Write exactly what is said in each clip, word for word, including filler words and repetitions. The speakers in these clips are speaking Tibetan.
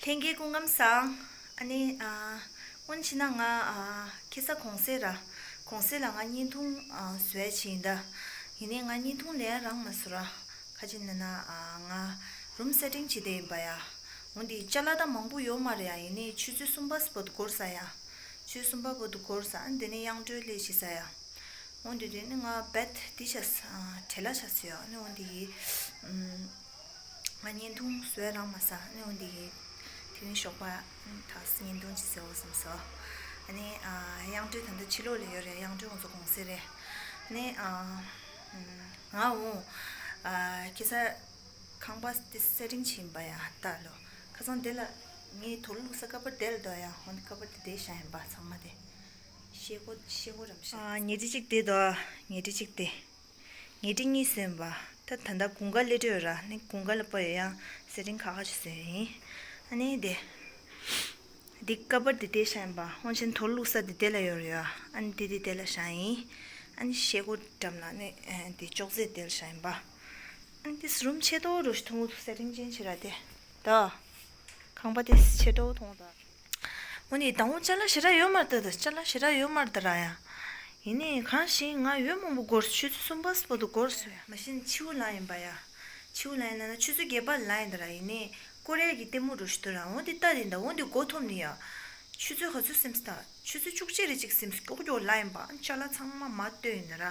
ལྷན་རྒྱས་སྐུ་ཁམས་བཟང་། ཨ་ནི་ཨ། སྔོན་ཕྱི་ན་ང་ཨ། ཁ་སང་གུང་སེང་ར། གུང་སེང་ལ་ང་བརྙན་ཐུང་ཨ། བཟོས་བྱིན་ད། ཡིན་ནའི་ང་བརྙན་ཐུང་ལས་རང་མ་བཟོ་ར། ཁ་ཅིག་ན་ན་ཨ། ང་རུམ་སེ་ཊིང་བྱེད་དེ་ཡིན་པ་ཡ། འོན་ཏེ་ཅ་ལག་ད་མང་པོ་ཡོད་མ་རེད་ཡ། ཡིན་ནའི་ཆུ་ཚོད་གསུམ་པ་བར་དུ་འགོར་ས་ཡ། ཆུ་ཚོད་གསུམ་པ་བར་དུ་འགོར་ས། ཨ་ནི་དེ་ནས་དབྱངས་སྒྲོལ་སླེབས་བྱེད་ས་ཡ། འོན་ཏེ་དེ་ནི་ང་བེད་འདི་བྱས། བྲེལ་ལ་བྱས་ཡོད། ཨ་ནི་འོན་ཏེ་ཡི། ང་བརྙན་ཐུང་བཟོས་རང་མ་ས། ཨ་ནི་འོན་ཏེ་ཡི། དེ་རིང་ཞོགས་པ་ད་བརྙན་ཐུང་ཅིག་བཟོ་བསམ་སོང་། ཨ་ནི་དབྱངས་སྒྲོལ་ད་ལྟ་ཕྱི་ལོགས་ལ་ཡོད་རེད། དབྱངས་སྒྲོལ་ང་ཚོ་གུང་སེང་རེད། ཨ་ནི་ང་འོང་ཁ་སང་ཁང་པ་དེ་སེ་ཊིང་བྱིན་པ་ཡ་ད་ལོ། ཁ་སང་དེ་ལ་ངའི་དུག་ལོག་ས་ཀ་པར་དེ་ལ་འདུག་ཡ། འོན་ཏེ་ཀ་པར་དེ་བསྡད་བཞག་ཡིན་པ་ཚང་མ་དེ། ཤེལ་སྒོ་ཤེལ་སྒོ་རམ་ཤག་ཉལ་ཁྲི་གཅིག་དེ་དོ། ཉལ་ཁྲི་གཅིག་དེ། ཉལ་ཁྲི་གཉིས་བཟོས་པ། ད་ད་ལྟ་དགུན་ཁ་སླེབས་འགྲོ་ཡོད་ར། ནི་དགུན་ཁ་ལ་པ་ཡོད་ཡང་སེ་ཊིང་ཁག་ཁག་ཅིག་བཟོས་ཡིན། ཨ་ནི་དེ། འདི་ཀ་པར་འདི་དེ་བཞག་ཡིན་པ། དབང་ཆེན་དུག་ལོག་ས་འདི་དེ་ལ་ཡོད་རེད་ཡ། ཨ་ནི་དེ་དེ་དེ་ལ་བཞག་ཡིན། ཨ་ནི་ཤེལ་སྒོ་འགྲམ་ལ་ནི་འདི་ཅོག་ཙེ་དེ་ལ་བཞག་ཡིན་པ། ཨ་ནི་དེ་རུམ་ཆེ་ཏོག་རུ་ཞིག་མཐོང་སེ་ཊིང་ཅན་ཆེ་ར་དེ། ད། ཁང་པ་དེ་ཆེ་ཏོག་མཐོང་ད། འོ་ནི་དང་པོ་ཅ་ལག་ཞེ་དྲག་ཡོད་མ་རེད་ད། ཅ་ལག་ཞེ་དྲག་ཡོད་མ་རེད་ད་ར་ཡ། ཡིན་ནའི་གང་ཞིག་ང་ཡོད་མང་པོ་འགོར་སོང་། ཆུ་ཚོད་གསུམ་པ་སྤོ་དུ་འགོར་སོང་ཡ། མ་གཞི་ཕྱི་པོ་ལངས་ཡིན་པ་ཡ། ཕྱི་པོ་ལངས་ཡིན་ན་ཆུ་ཚོད་བརྒྱད་པ་ལངས་ཡིན་ད་ར། ཡིན་ནའི་ཀོ་རེ་གི་ལྟད་མོ་འགྲོ་ཞིག་འདུག་ར། འོ་དེ་ལྟ་དེ་འདྲ། འོ་དེ་མགོ་འཐོམ་ནི་ཡ། ཆུ་ཚོད་ག་ཚོད་ཟིན་ད། ཆུ་ཚོད་བཅུ་གཅིག་རེ་གཅིག་ཟིན་སྐྱོ་སྐྱོ་ལངས་ཡིན་པ། ཅ་ལག་ཚང་མ་མར་བཏོན་ཡིན་ད་ར།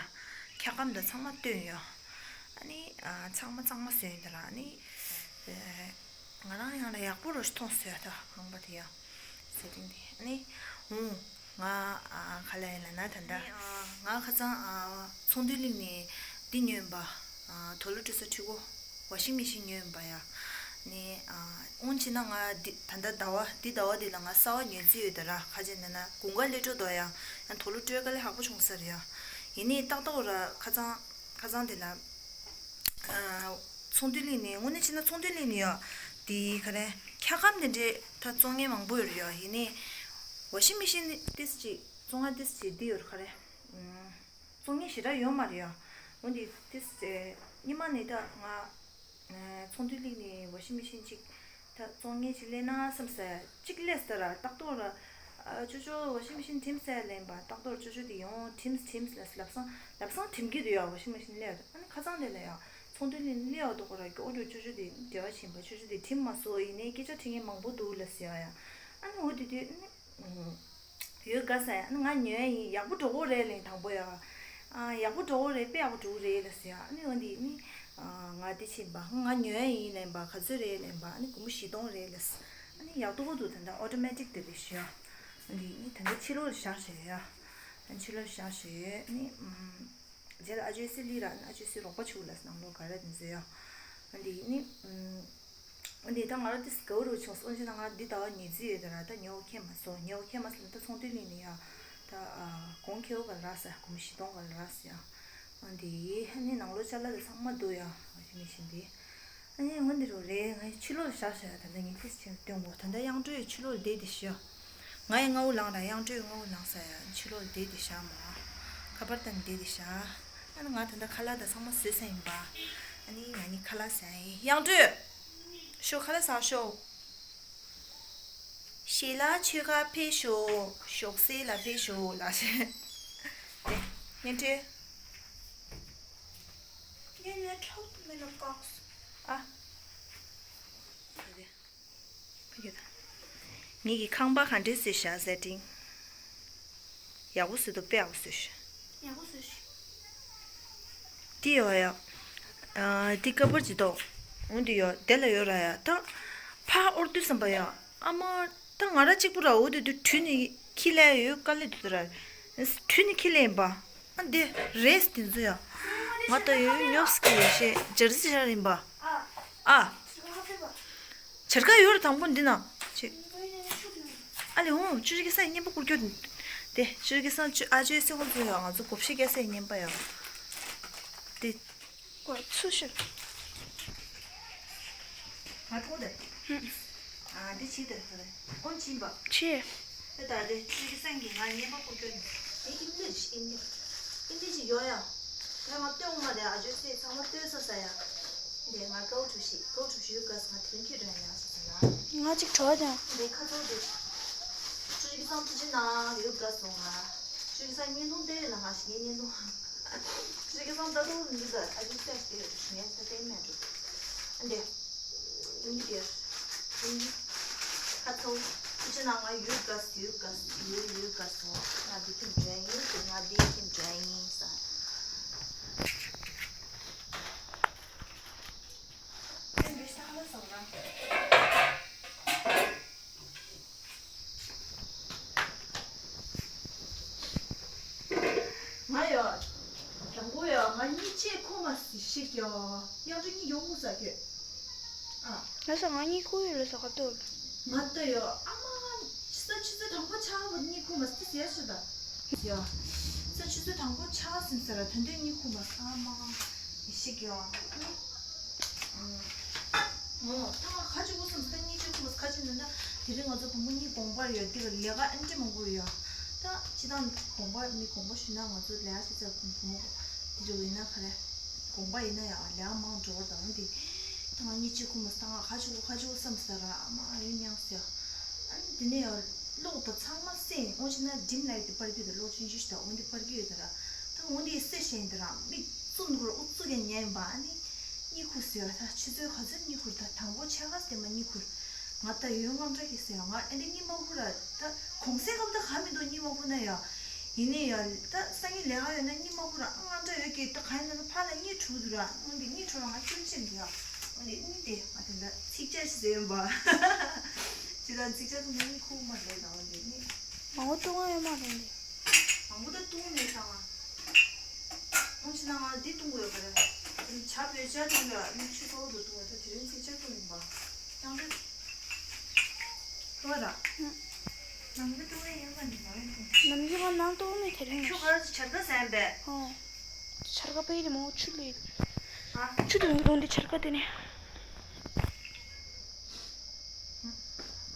འཁྱག་སྒམ་དང་ཚང་མ་བཏོན་ཡོད། ཨ་ནི་ཚང་མ་གཙང་མ་བཟོས་ཡིན་ད་ར། ཨ་ནི། ང་རང་ཡང་ལ་ཡག་པོ་རུ་མཐོང་སོང་ད་ཁང་པ་དེ་ཡང་། སེ་ཊིང་དེ། ཨ་ནི། འོང་། ང་ཨ་ག་ལ་ཡིན་ལ་ན་ད་ལྟ། ཨ་ནི་ཨ་ང་ཁ་སང་ཨ་ཚོང་དོན་གླིང་ནས་འདི་ཉོས་ཡིན་པ། ཨ་དུག་ལོག་སྤྲོད་ས་འཕྲུལ་འཁོར། ཝ་ཤིང་མེ་ཤིན་ཉོས་ཡིན་པ་ཡ། ཨ་ནི་ཨ་འོང་ཕྱིན་ན་ང་འདི་ད་ལྟ་ཟླ་བ་འདི་ཟླ་བ་འདི་ལ་ང་གསར་པ་ཉོ་རྩིས་ཡོད་ད་ར། ཁ་ཅིག་ན་ན་དགུན་ཁ་སླེབས་འགྲོ་འདུག་ཡ། ཡང་དུག་ལོག་སྤྲོད་དཀའ་ལས་ཁག་པོ་བྱུང་ས་རེད་ཡ། ཡིན་ནའི་ཏག་ཏག་ར་ཁ་སང་། ཁ་སང་དེ་ལ། ཨ་ཚོང་དོན་གླིང་ནས། དངོས་གནས་བྱས་ན་ཚོང་དོན་གླིང་ནས་ཡོད། དེ་ག་རེ། འཁྱག་སྒམ་དེ་འདྲའི་ད་བཙོང་མཁན་མང་པོ་ཡོད་རེད་ཡ། ཡིན་ནའི། ཝ་ཤིང་མེ་ཤིན་ཏིས་ཅིག་བཙོང་ང་ཏིས་ཅིག་འདི་ཡོད་རེད་ག་རེ། ཨ་བཙོང་མཁན་ཞེ་དྲག་ཡོད་མ་རེད་ཡ། འོན་ཏེ་ཏིས་ཉི་མ་ནས་ད་ང་། ཨ་ཚོང་དོན་གླིང་ནས་ཝ་ཤིང་མེ་ཤིན་ཅིག་ད་བཙོང་མཁན་ཅིག་སླེབས་ན་བསམ་སོང་། གཅིག་སླེབས་ས་ར་ཏག་ཏག་ར། ཨ་ཅོ་ཅོ་ཝ་ཤིང་མེ་ཤིན་བྲིམས་ཟེར་ལབ་ཡིན་པ། ཏག་ཏག་ཅོ་ཅོ་དེ་ཡོང་བྲིམས་བྲིམས་ལབ་ལབ་སང་ལབ་སང་བྲིམ་གྱི་འདུག་ཡ། ཝ་ཤིང་མེ་ཤིན་སླེབས་ཡོད། ཨ་ནི་ཁ་སང་དེ་ལ་ཡ་ཚོང་དོན་གླིང་སླེབས་ཡོད་དོ་ཁོ་ར། སྐྱོ་སྐྱོ་ཅོ་ཅོ་དེ་འབྲེལ་བ་བྱེད་པ། ཅོ་ཅོ་དེ་བྲིམས་མ་སོང་ཡིན་ནའི་སྐད་ཆ་དྲི་མཁན་མང་པོ་འདུག་ལབ་ཟེར་ཡ། ཨ་ནི་འོ་དེ་དུས་ཨ་ནི། ཡོད་དགའ་ས་ཡ། ཨ་ནི་ང་ཉོ་ཡ་ཡིན། ཡག་པོ་འགྲོ་གི་རེད་ལབ་དང་པོ་ཡ། ཨ་ཡག་པོ་འགྲོ་གི་རེད། དཔེ་ཡག་པོ་འགྲོ་གི་རེད་ལབ་ཟེར་ཡ། ཨ་ནི་འོ་འདི་ནི། ཨ་ང་འདི་ཕྱིན་པ། ང་ཉོ་ཡ་ཡིན་ལབ་པ། ག་ཚོད་རེད་ལབ་པ། ཨ་ནི་སྒོར་མོ་བཞི་སྟོང་རེད་ལབ། ཨ་ནི་ཡག་ཏུ་བོ་འདུག་ད་ལྟ་ཨོ་ཊོ་མེ་ཊིག་དེ་རེད་ཤག་ཨ་འདི་ནི་ད་ལྟ་ཕྱི་ལོགས་ལ་བཞག་བཞག་ཡ། ཨ་ཕྱི་ལོགས་ལ་བཞག་བཞག་ཡོད། ཨ་ནི། རྗེས་ལ་ཨ་ཅོའི་སྲིད་ལི་ར། ཨ་ཅོའི་སྲིད་རོགས་པ་ཆུ་ལ་ནང་ལོགས་ག་ར་དེ་ཚོ་ཡ། ཨ་འདི་ནི། ཨ་འདི་ད་ང་རང་ཏིས་དགའ་བོ་རུ་བྱུང་སོང་། ཅི་ན་ང་འདི་ཟླ་བ་ཉོ་རྩིས་ཡོད་ད་ར། ད་ཉོ་ཁེ་མ་སོང་། ཉོ་ཁེ་མ་སོང་། ད་ཚོང་དོན་གླིང་ནས་ཡ། ད་གོང་ཁེ་བོ་ག་ལ་རག་ས། སྒོར་མོ་བཞི་སྟོང་ག་ལ་རག་ས་ཡ། ཨ་འདི་ཨ་ནི་ནང་ལོགས་ཅ་ལག་དེ་ཚང་མ་འདུག་ཡ། ཝ་ཤིང་མེ་ཤིན་དེ། ཨ་ནི་འོ་འདི་རུ་རེད། ངས་ཕྱི་ལོགས་ལ་བཞག་བཞག་ཡ། ད་ལྟ་ངས་ཏིས་ཆེན་སྟོན་གོ། ད་ལྟ་དབྱངས་སྒྲོལ་ཕྱི་ལོགས་ལ་བསྡད་དེ་ཤི་ཡ། ང་ཡི་རྔ་བོ་ལངས་ར། དབྱངས་སྒྲོལ་རྔ་བོ་ལངས་ས་ཡ། ཕྱི་ལོགས་ལ་བསྡད་དེ་བཞག་མ། ཁ་པར་དང་བསྡད་དེ་བཞག་ཨ་ནི་ང་ད་ལྟ་ཁ་ལག་དང་ཚང་མ་བཟོས་ས་ཡིན་པ། ཨ་ནི་ང་ནི་ཁ་ལག་ཟ་ཡིན། དབྱངས་སྒྲོལ། ཤོག་ཁ་ལག་ཟ་ཤོག་ཞལ་ལག་མཆོད་ཁར་ཕེབས་ཤོག་ཞོགས་ཟས་ལ་ཕེབས་ཤོག་ལགས་སེ། དེ། བརྙན་འཕྲིན། ངས་ནས་འཕྲོག་ཏུ་མེད་ལ་བཀག་སོང་། ཨ། དེ་དེ། ཕ་གི་དང་། ངེད་ཀྱི་ཁང་པ་ག་འདྲས་བཟོས་ཤག་ཟེར་དྲིང་། ཡག་པོ་བཟོས་འདུག་དཔེ་ཡག་པོ་བཟོས་ཤག་ཡག་པོ་བཟོས་ཤག་འདི་ཡོད་ཡ། ཨ་འདི་ཀ་པར་ཅིག་འདུག་འོ་འདི་ཡོད། དེ་ལ་ཡོད་ར་ཡ། ད་ཕ་ཨོར་དུས་བསམ་པ་ཡ། ཨ་མ། ད་ང་ར་གཅིག་པུ་ར། འོ་དེ་དུས་དྲུད་ནས་ཁྱི་ལ་ཡོད་དཀའ་ལས་འདུག་ད་ར། དྲུད་ནས་ཁྱི་ལ་ཡིན་པ། ཨ་འདི་རེས་དེ་ཚོ་ཡ། ང་ད་ཡོད་ཉོབ་སི་ཀི་ཡོད་ཤེས་ཇར་སི་ཤར་ཡིན་པ། ཨ། ཆར་ཀ་ཡོད་ར་དང་པོ་འདི་ན། ཅིག་ཨ་ལེ་འོང་། ཅོ་ཅོ་སྐྱེ་ས་ཡི་བརྙན་པར་བསྐུར་རྒྱུ། དེ་ཅོ་ཅོ་སྐྱེ་ས་ཅོ་ཨ་ཅོའི་སེ་ཧོ་ཚོ་ཡ། ང་ཚོ་གོ་ཕྱི་སྐྱེ་ས་ཡི་བརྙན་པར་ཡ། དེ། ཀོ་ཚུ་ཤི། ང་ཐོག་དེ། ཨ་འདི་ཕྱི་དེ་ཐོག་དེ། ཨོན་ཕྱིན་པ། ཕྱི། ཨེ་ད་དེ་ཅོ་ཅོ་སྐྱེ་ས་གི་ང་བརྙན་པར་བསྐུར་རྒྱུ་ནི། དེ་ཨིན་ལིཤ་ཨིན་ལིཤ་ཨིན་ལིཤ་ཡོད་ཡ། ང་མ་སྟོན་མ་དེ་ཨ་ཅོའི་སེ་ཚང་མ་སྟོན་ས་ས་ཡ། དེ་ང་ཀའོ་ཁྲུ་ཤི་ཀའོ་ཁྲུ་ཤི་ཡོད་ག་ས་ང་དེ་རིང་ཁྱེད་རང་ཡ་ས་ས་ན། ང་གཅིག་གྲོགས་དང་། ངའི་ཁ་ཚོར་དེ། ཅུ་ཀི་སང་ཐུགས་རྗེ་གནང་ཡོད་དགའ་སོང་ང་། ཅུ་ཀི་སང་བརྙན་ཐུང་བལྟས་ཡོད་ན་ང་ཞིག་ངའི་བརྙན་ཐུང་། ཅུ་ཀི་སང་ད་དུང་འདི་ལ་ཨ་ཅུ་སེ་ཞིག་བལྟས་ཡོད་ཞུ་ངའི་ད་བལྟས་མེད་འགྲོ། ཨ་འདི། ཨ་འདི་དེར། ཨ་འདི། ཁ་ཚོར། ཐུགས་རྗེ་གནང་ང་ཡོད་དགའ་ཡོད་དགའ་ཡོད་ཡོད་དགའ་སོང་ང་འདི་ཁྱིམ་འགྲོ་ཡིན་ང་འདི་ཁྱིམ་འགྲོ་ཡིན་ས། ང་ཡ། དང་པོ་ཡ་ང་གཉིད་ཆད་ཁོ་མ་སི་ཤིག་ཡ། ཡང་ཅིག་གཉིད་ཡོང་ངུ་ས་ཁྱོད། ཨ། ལ་ས་ང་གཉིད་ཁུག་ཡོད་ལ་ས་ག་ཏོ། ང་ལྟ་ཡ་ཨ་མ། ས་ཆུ་ཚོད་དང་པོ་ཆགས་པ་གཉིད་ཁུག་མ་སི་ཟེར་ཤི་ད། ཡ། ས་ཆུ་ཚོད་དང་པོ་ཆགས་ཟིན་ས་ར་དོན་དོན་གཉིད་ཁུག་མ་ས་ཨ་མ། ཡ་ཤིག་ཡ། ཨ། ངོ་། ད་ང་ཁ་ཅིག་འུ་སམ་སྟེ་གཉིད་ཆུ་ཁུག་ཁ་ཅིག་འདུག་ན། དེ་རིང་ང་ཚོ་བུ་མོ་གཉིས་དགོངས་པར་ཡོད་དེ་ལས་ཀ་ཨེ་འདྲ་མང་པོ་ཡོད། ད་སྤྱི་བཏང་དགོངས་པ་མི་དགོངས་པ་ཞུས་ན་ང་ཚོ་ལས་ཀ་བྱེད་ཚར་བུ་མོ་དེ་རིང་ཡིན་ན་ག་རེ། དགོངས་པ་ཡིན་ན་ཡང་ལས་ཀ་མང་འགྲོ་བར་དང་དེ། ད་ང་གཉིད་ཆུ་ཁུག་མ་སྟེ་ང་ཁ་ཅིག་འུ་ཁ་ཅིག་འུ་སམ་ས་ར་ཨ་མ་ཡོད་མྱངས་སེ། ཨ་ནི་དེ་ནས་ཡང་གློག་དང་ཚང་མ་སེང་འོང་ཕྱིན་ན་ཌིམ་ལའིཊ་དེ་པར་གྱི་ཡོད་དེ་གློག་ཆུང་ཆུང་ཞིག་དང་འོང་དེ་པར་གྱི་ཡོད་དེ་ར། ད་འོང་དེ་སེ་ཤེས་དེ་ར་མིག་བཙུམ་དགོས་ར་ཨུ་ཚུགས་ཀྱང་ཉན་ཡིན་པ་ཨ་ནི། གཉིད་ཁུག་ཟེར་བ་ད་ཆུ་ཚོད་ག་ཚོད་གཉིད་ཁུག་ད་དང་པོ་ཆ་ག་ཚོད་མ་གཉིད་ཁུག་ང་ད་ཡོད་དངངས་སྐྲག་གི་ཟེར་ཡ་ང་ཨེ་འདྲ་གཉིད་མ་ཁུག་ར་ད་གུང་སེང་སྐབས་ད་ག་མི་འདུག་གཉིད་མ་ཁུག་ན་ཡ། ཡིན་ནའི་ཡ་ད་སང་ཉིན་ལས་ཀ་ཡོད་ན་གཉིད་མ་ཁུག་ར་དངངས་སྐྲག་ཡོད་ཀྱི་ད་ག་ཡིན་ན་ད་ཕར་ལ་གཉིད་འཁྲུག་འདུག་ར་འོང་དེ་གཉིད་འཁྲུག་ར་ང་སྐྱོན་ཅན་འདུག་ཡ། འོང་དེ་གཉིད་དེ་ང་དེ་འདྲ་ཚིག་བཅད་ཞིག་ཟེར་ཡོད་པ། ཇི་ལྟར་ཚིག་བཅད་ཐུབ་ན་གཉིད་ཁུག་མ་རེད་ད་འོང་དེ་གཉིད། མང་པོ་བཏུང་བ་ཡོད་མ་རེད་འདི། མང་པོ་ད་བཏུང་མེད་ད་ང་། འོང་ཕྱིན་ན་ང་འདི་བཏུང་དགོས་ཡོད་པ་རེད། ཇ་བོད་ཇ་བཏུང་ཡོད་ནི་ཆུ་ཚོད་དུ་བཏུང་ཡོད་ད་དེ་རིང་ཚིག་ཇ་བཏུང་ཡིན་པ། ཡང་འདྲི། ཁོ་ར། ནང་གི་བཏུང་ཡ་ཡོད་པ་འདི་ནང་བཏུང་། ནམ་རྒྱུན་ང་ནང་བཏུང་ནི་དེ་རིང་ཁྱོད་ག་རེ་ཇ་ག་ཟན་པས། ཨོ། ཇ་ག་པའི་རི་མོ་ཆུ་ལས། ཨ། ཆུ་དུང་གི་དུང་འདི་ཇ་ག་དེ་ནི།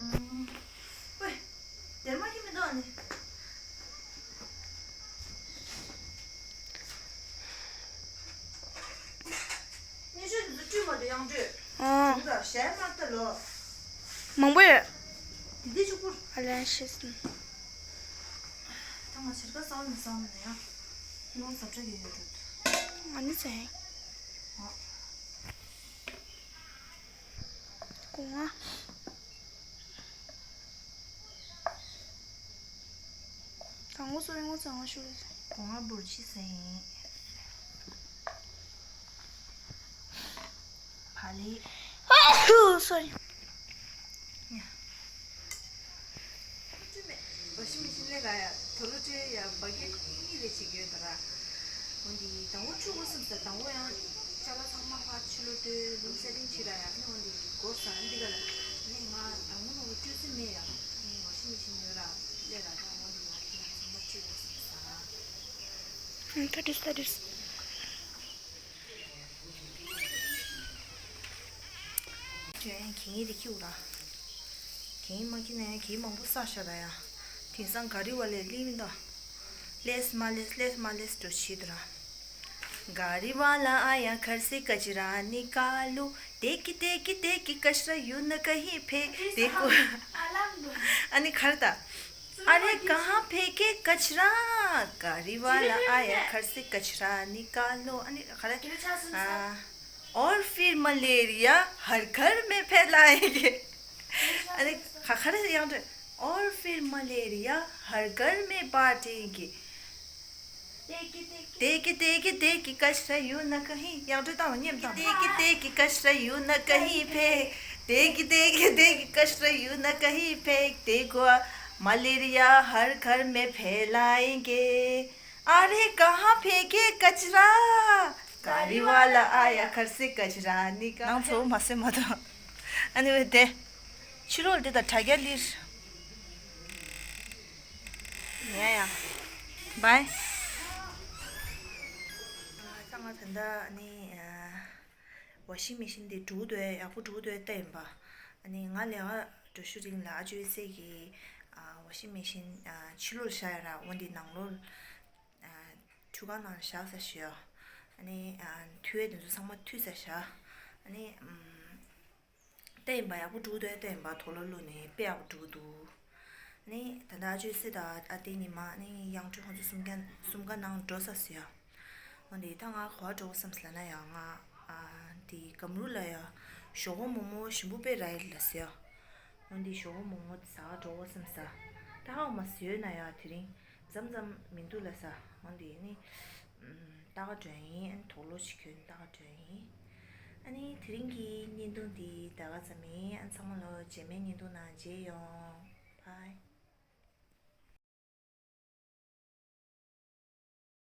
ཨུམ། ཝེ། སྡེར་མ་ཁྱི་མི་འདུག་ཨ་ནི། སྙན་ཞུ་འདི་ཚོ་བཀྲུས་མ་འདུག་ཡང་བཀྲུས། ཨང་། བྱུང་ད་གཞས་མ་ལྟ་ལོ། མང་པོ་ཡོད། དེ་དེ་ཆུ་བུར། ཨ་ལན་ཤེས་སོང་། ད་ང་ཕྱིར་ཁ་སང་ནས་སང་ནས་ཡང་། ལོ་ཟབ་ཁྲ་གི་ཡོད་འགྲོ། ཨ་ནི་ཚེ། ཨ། སྒོ་ང་། དང་པོ་སོ་རི་ངོ་ཚང་ང་ཤོར་རེད། སྒོ་ང་འབུར་ཆི་ཟེར་ཡིན། བ་ལི། སོ་རི། ཡ། ཁུ་ཆུ་མེད། ཝ་ཤིང་མེ་ཤིན་ལས་ཀ་ཡ། དོ་ལོ་ཏྲེ་ཡ་བ་གེ་གཉིས་རེ་བྱེད་ཀྱི་ཡོད་ད་ར། འོན་ཏེ་དང་པོ་བཅུག་དགོས་བསམ་ས་དང་པོ་ཡང་ཅ་ལག་ཚང་མ་ཕར་ཕྱི་ལོགས་སྟོད་ལུང་སེ་ཊིང་བྱེད་ར་ཡ་ནི་འོན་ཏེ་སྒོ་ཟ་འདི་ག་ལ་ནི་ང་དང་པོ་ནང་ལ་སྤྲོད་ས་མེད་ཡ་ནི་ཝ་ཤིང་མེ་ཤིན་ཡོད་ར་ལས་ར་ད་འོན་ཏེ་ང་དེ་ཡང་ཚང་མ་བཅུག་དགོས་བསམ་ས། ཨ་ད་དུས་ད་དུས། ཁྱོད་ཡང་གད་སྙིགས་དེ་ཁྱེར་ར། གད་སྙིགས་མ་ཁྱེར་ན་ཡང་གད་སྙིགས་མང་པོ་བསགས་ཤག་ར་ཡ། དེང་སང་ག་རི་བ་ལས་ལེན་མི་འདུག་ལེས་མ་ལེས་ལེས་མ་ལེས་འགྲོ་བྱེད་དུ་ར། गाड़ी वाला आया घर से कचरा निकालो। देखी देखी देखी कचरा यूं न कहीं फेंक। देखो। ཨ་ནི་ག་རེ་ད། अरे कहाँ फेंके कचरा। गाड़ी वाला आया घर से कचरा निकालो। ཨ་ནི་ག་རེ། ཨ། और फिर मलेरिया हर घर में फैलाएंगे। ཨ་ནི་ག་ག་རེ་ཡང་འདྲ། और फिर मलेरिया हर घर में बांटेंगे। देखी देखी देखी कचरा यूं न कहीं ཡང་འདྲ་དང་མཉམ་དང་། देखी देखी कचरा यूं न कहीं फेंक। देखी देखी देखी कचरा यूं न कहीं फेंक। देखो मलेरिया हर घर में फैलाएंगे। अरे कहाँ फेंके कचरा। गाड़ी वाला आया घर से कचरा निकाल। ནང་ཚོ་མ་སེམས་མ་དང་། ཨ་ནི་ཝེ་དེ། ཕྱི་ལོགས་འདི་དང་དྲ་རྒྱ་ལིར། ཡ་ཡ། བའི། ཨ་ད་ང་ད་ལྟ་ཨ་ནི་ཝ་ཤིང་མེ་ཤིན་འདི་འགྲོ་འདོད་ཡག་པོ་འགྲོ་འདོད་ལྟ་ཡིན་པ། ཨ་ནི་ང་ལས་ཀ་འགྲོ་ཤུལ་རིང་ལ་ཨ་ཅོའི་སྲས་ཀྱིས་ཝ་ཤིང་མེ་ཤིན་ཕྱི་ལོགས་བཞག་ཡ་ར་འོན་ཏེ་ནང་ལོགས་ཁྲུས་ཁང་ནང་བཞག་ས་ཞོག་ཨ་ནི་མཐུད་དེ་ཚོ་ཚང་མ་མཐུད་ས་བཞག་ཨ་ནི། བལྟས་ཡིན་པ་ཡག་པོ་འགྲོ་གི་འདུག་བལྟས་ཡིན་པ་དུག་ལོག་བླུགས་ནས་དཔེ་ཡག་པོ་འགྲོ་གི་འདུག་ནི་ད་ལྟ་ཨ་ཅོའི་སྲས་དང་ཨ་ལྟེ་ཉི་མ་ནི་ཡང་སྤྲུལ་ཁོང་ཚོ་གསུམ་ཀ་གསུམ་ཀ་ནང་འགྲོ་ས་ཟེར་ཡ། འོན་ཏེ་ད་ང་ག་པར་འགྲོ་དགོས་བསམ་ཟེར་ལབ་ན་ཡང་ང་ཨ་དེ་སྒམ་རུ་ལ་ཡ་ཞོག་ཁོག་མོག་མོག་ཞིམ་པོ་དཔེ་རག་ཡོད་ལ་ཟེར་ཡ། འོན་ཏེ་ཞོག་ཁོག་མོག་མོག་དེ་ཟ་ག་འགྲོ་དགོས་བསམ་ས། ད་ཧ་མ་ཟོས་ན་ཡ་དེ་རིང་མཚམས་མཚམས་མི་འདུག་ལ་ས། འོན་ཏེ་ནི་ད་ག་འགྲོ་ཡིན། ཨ་ནི་དུག་ལོག་ཅིག་གྱོན་ད་ག་འགྲོ་ཡིན། ཨ་ནི་དེ་རིང་གི་བརྙན་ཐུང་འདི་ད་ག་ཙམ་ཡིན། ཨ་ཚང་མ་ལོ་རྗེས་མའི་བརྙན་ཐུང་ནང་མཇལ་ཡོང་། Bye།